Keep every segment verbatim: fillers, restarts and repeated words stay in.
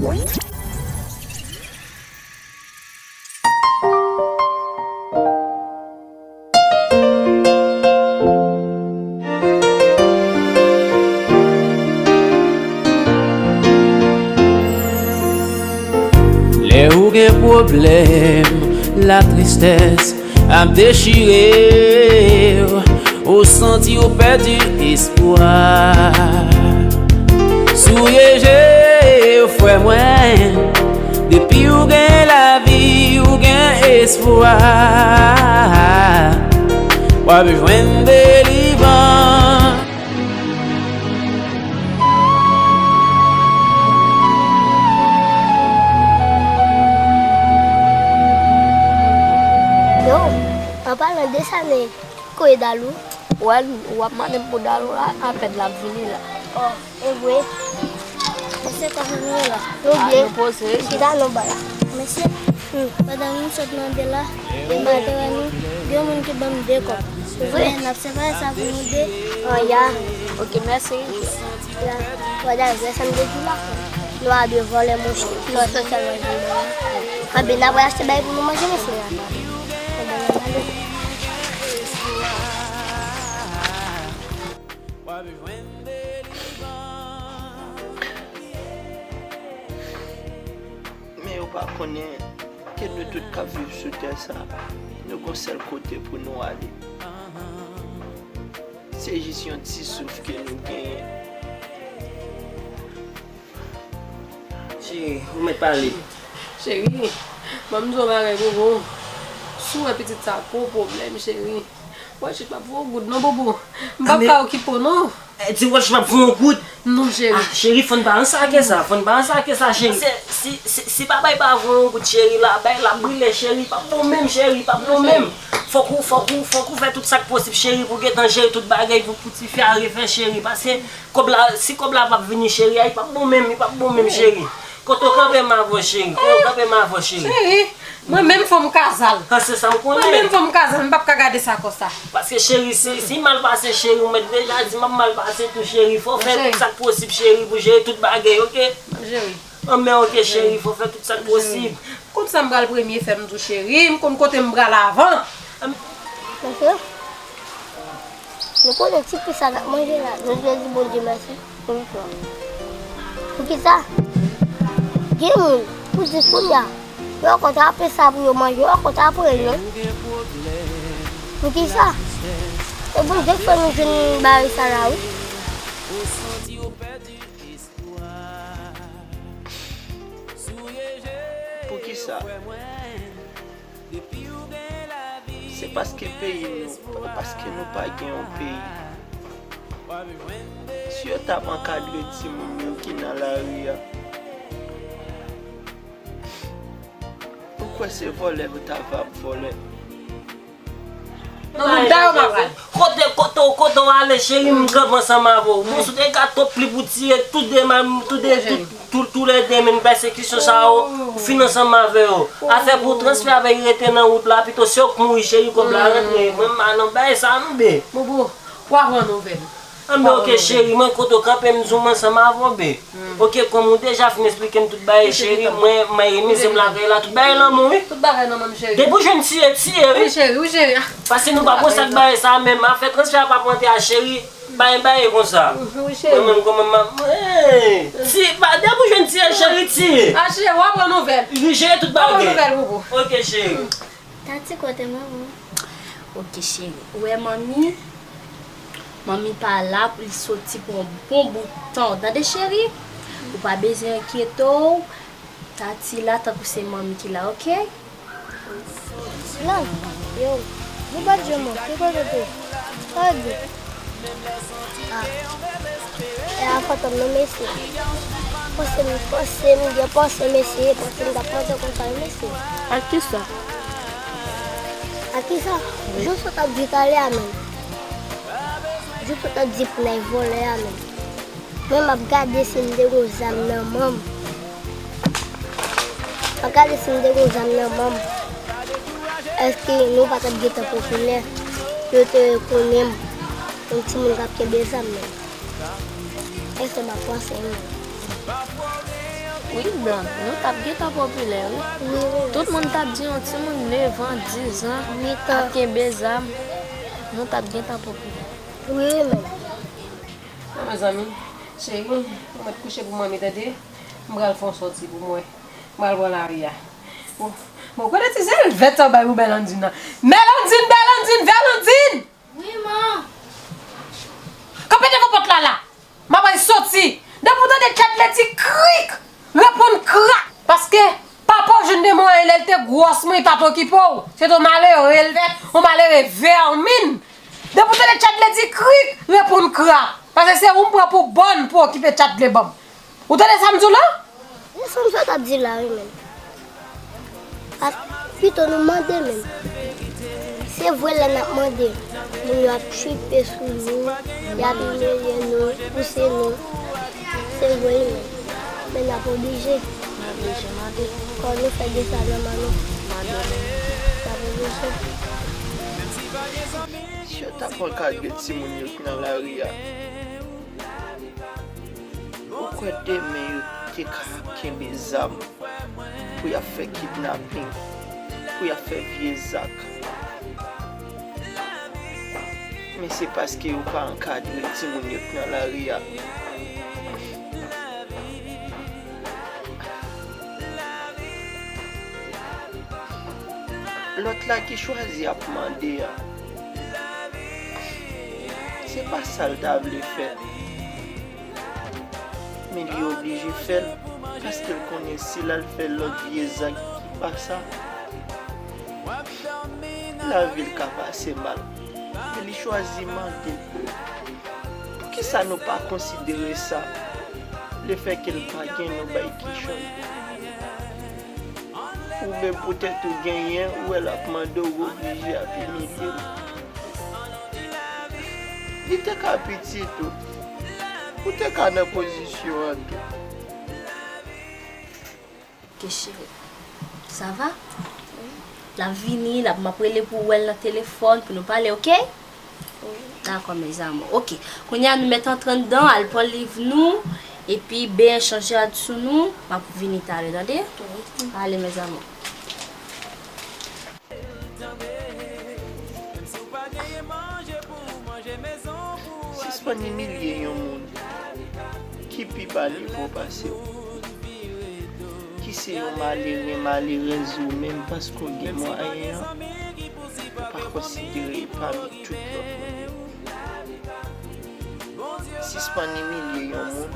Lè ou gen pwoblèm, latristès ap dechire w, ou santi w pèdi espwa. Souye je w, frè mwen, depi w gen lavi, w gen espwa. W ap jwenn delivrans. Yo, an palan de sa, men, kote Dalou? Wè, w ap mande m pou Dalou la, apèn l ap vini la. Oh, e vre? Mesye, kòman nou ye la? Nou byen. Nou poze. Chita non ba la. Mesye, hmm, pandan nou sot nan de la, e maten wè nou, gen yon moun ki ban m de kòb. Vre? Men n ap separe sa pou nou de. An ya. Ok, mèsi. La, wè dayè, vre sa m te di la. Nou a de vòlè, monchè. Nou a sosyal manje nou la. Anben, n ap achte bagay pou nou manje, mesye. Anben, n ale. Men yo pa konnen ke nou tout k ap viv sou tè sa, nou gon sèl kote pou nou ale. Se jis yon ti souf ke nou genyen. Cheri, ou mèt pale. Cheri, ban m di w yon bagay, bobo. Si w wè pitit sa, gwo pwoblèm, cheri. Wè, cheri, m ap voye w goud non, bobo. M p ap ka okipe w non. Eh, di wè, cheri, m ap voye w goud. Non, cheri. Ah, cheri, fò n pa ranse ak sa, fò n pa ranse ak sa, cheri. Paske si, si, si papa pa voye w goud, cheri, la, bay la brile, cheri, pa bon menm, cheri, pa bon menm. Fòk ou, fòk ou, fòk ou fè tout sa k posib, cheri, pou gentan jere tout bagay, pou, pou tifi a refè, cheri. Paske kòb la, si kòb la p ap vini, cheri, a, li p ap bon menm, li p ap bon menm, cheri. Kote w kanpe m avè w, cheri, kote w kanpe m avè w, cheri. Cheri, mwen menm fò m kazal. Ah, se sa m konnen. Mwen menm fò m kazal, m p ap ka gade sa konsa. Paske, cheri, si, si mal pase, cheri, ou mèt deja di m ap mal pase tou, cheri. Fò w fè tout sa k posib, cheri, pou jere tout bagay, oke? M ap jere. Anben, oke, cheri, fò w fè tout sa k posib. Kont sa m pral premye fè m tou, cheri, m konn kote m pral avan. Mesye, nou konnen ti pi sa n ap manje la, nou dwe di Bondye mèsi. Poukisa? Gen moun, pou jis kounye a, yo konn trape sa pou yo manje, yo konn trape l, non. Poukisa? Se Bondye k fè nou jwenn bagay sa la, wi. Poukisa? Se paske peyi nou, paske nou pa gen yon peyi. Si yo t ap ankadre timoun yo ki nan lari a, ou kwè se vòlè yo ta va ap vòlè? Nan bouda yo m ap al. Kote, kote, kote w ale, cheri, m kanpe ansanm avè w. Bon, si w te ka twòp pli pou tiye, tou de, tout de, tout, tou, tou lè de men pèsekisyon sa yo, ou fin ansanm avè yo. Afè pou transfè avè yo rete nan wout la, pito se yo k mouri, cheri, kòb la rantre. Mwen, m pa nan bagay sa, non, be. Bobo, w a pran nouvèl. Anben, oke, cheri, mwen kote w kanpe, m di w m ansanm avè w, be. Oke, kòm ou deja fin esplike m tout bagay, cheri, mwen, mwen remize m lakay la, tout bagay nan men w, wi. Tout bagay nan men m, cheri. Depi w jwenn tiye, tiye, wi. Wi, cheri, wi, cheri. Paske nou pa pran sa k bagay sa menm, afè transfè a p ap rantre a, cheri. Bay, bay konsa. Wi, cheri. Mwen menm, kòman m ap, hey, si, pa, depi w jwenn tiye, cheri, tiye. A, cheri, w a pran nouvèl. Wi, jere tout bagay. W a pran nouvèl, bobo. Oke, cheri. Tati, kote manman? Oke, cheri. Ou wè manmi? Manmi pa la, li soti pou yon bon bout tan. Tande, cheri? Ou pa bezwen enkyete w. Tati la, tankou se manmi ki la, oke? Lan, yo, di bòt je mwen, ki kote te? Sa di? Ah. E a fantom non mesye. Panse m, panse m gen panse mesye, panse m t ap panse konsa wi mesye. Ak kisa? Ak kisa? Jou sot ap di talè a menm. Jou sot ap di pou nèg vòlè a menm. Mwen m ap gade si m te gon zam nan men m. M ap gade si m te gon zam nan men m. Èske nou pa t ap gentan popilè? Yo te rekonnen m. Yon timoun k ap kenbe zam nan. Èske m ap panse menm? Wi, Blan, nou t ap gentan popilè, wi. Wi, wi. Tout moun t ap di yon timoun nevan, diz an, ap kenbe zam, nou t ap gentan popilè. Wi, wi, men. Bon, mezanmi, cheri, ou mèt kouche pou manmi, tande? M pral fè yon sòti pou mwen. M pral pran lari a. Bon, bon, kote ti sèvèt sa w bay pou Bèlandin nan? Bèlandin, Bèlandin, Bèlandin! Wi, man. Kanpe devan pòt la, la. M ap al soti. Depi w tande Chadley di krik, reponn krak. Paske papa w jwenn de mwen lè l te gwòs mwen, li pa t okipe w. Se te yon malere l fèt, yon malere vèmin. Depi w tande Chadley di krik, reponn krak. Paske se ou m pran pou bòn pou okipe Chadley ban m. Ou tande sa m di w la? Se sa m sot ap di la, wi, menm. Pito nou mande menm. Se vre lè n ap mande, moun yo ap tripe sou nou, y ap imilye nou, pouse nou. Se vre, wi, menm. Men n ap oblije. N oblije mande. Kò nou fè de sa nan men nou. Mande nou. N ap oblije. Si yo t ap ankadre timoun yo k nan lari a, ou kwè demen yo te ka ap kenbe zam pou y ap fè kidnaping, pou y ap fè vye zak? Men se paske yo pa ankadre timoun yo k nan lari a. Lòt la ki chwazi ap mande a, se pa sa l ta vle fè. Men li oblije fè l, paske l konnen si l al fè lòt vye zak ki pa sa, lavi l ka pase mal. Men li chwazi mande. Poukisa nou pa konsidere sa? Lefètke l pa gen nou bay kichòy. Oubyen poutèt ou genyen, ou wè l ap mande w, ou oblije ap imilye l. Li te ka pitit ou. Ou te ka nan pozisyon an tou. Ok, cheri. Sa va? L ap vini, l ap, m ap rele pou w wè l nan telefòn, pou nou pale, ok? Dakò, mes amours. Ok. Kounye a, nou mèt antre anndan, al pran liv nou, epi ben chanje rad sou nou, m ap vini talè, tande? Ale, mes amours. Sispann imilye yon moun ki pi ba nivo pase w, ki se yon malere, malerèz ou menm paske w gen mwayen an, ou pa konsidere l pami tout lòt moun yo. Sispann imilye yon moun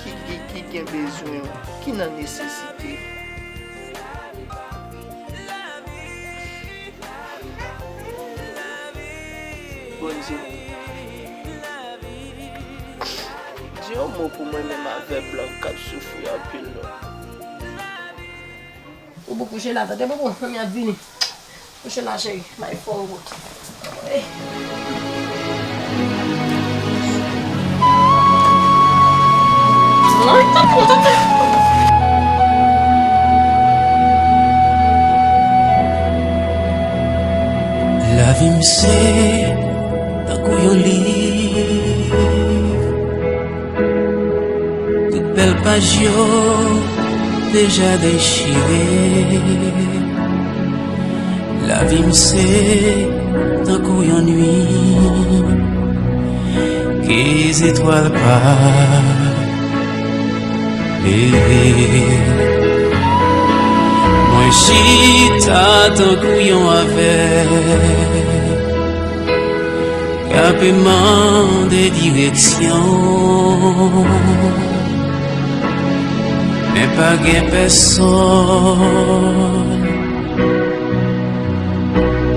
ki, ki, ki gen bezwen w, ki nan nesesite. Bondye, di yon mo pou mwen menm avè Blan k ap soufri anpil non. Ou pou kouche la, tande, Popo, manmi ap vini. Kouche la, cheri, may fè w wout. Lavi m se tankou yon liv. Tout bèl paj yo deja dechire. Lavi m se tankou yon nuit ke zetwal pa leve. Mwen chita tankou yon avèg k ape mande direksyon, men pa gen pèsonn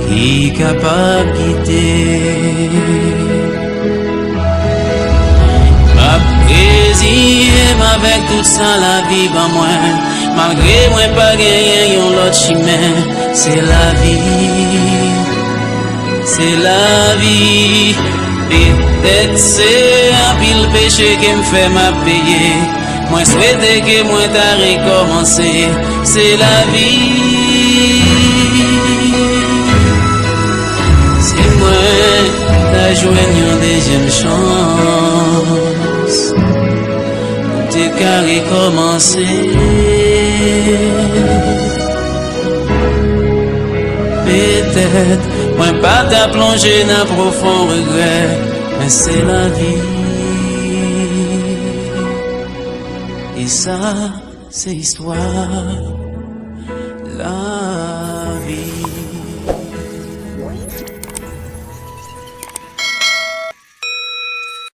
ki kapab gide. M ap reziye m avèk tout sa lavi ban mwen, malgre mwen pa genyen yon lòt chimen. Se lavi. Se lavi, petèt se anpil peche ke m fè m ap peye. Mwen swete ke mwen ta rekòmanse. Se lavi. Si mwen ta jwenn yon dezyèm chans, m te ka rekòmanse. Petèt mwen pa ta plonje nan pwofon regrè, men se lavi. E sa, se istwa lavi.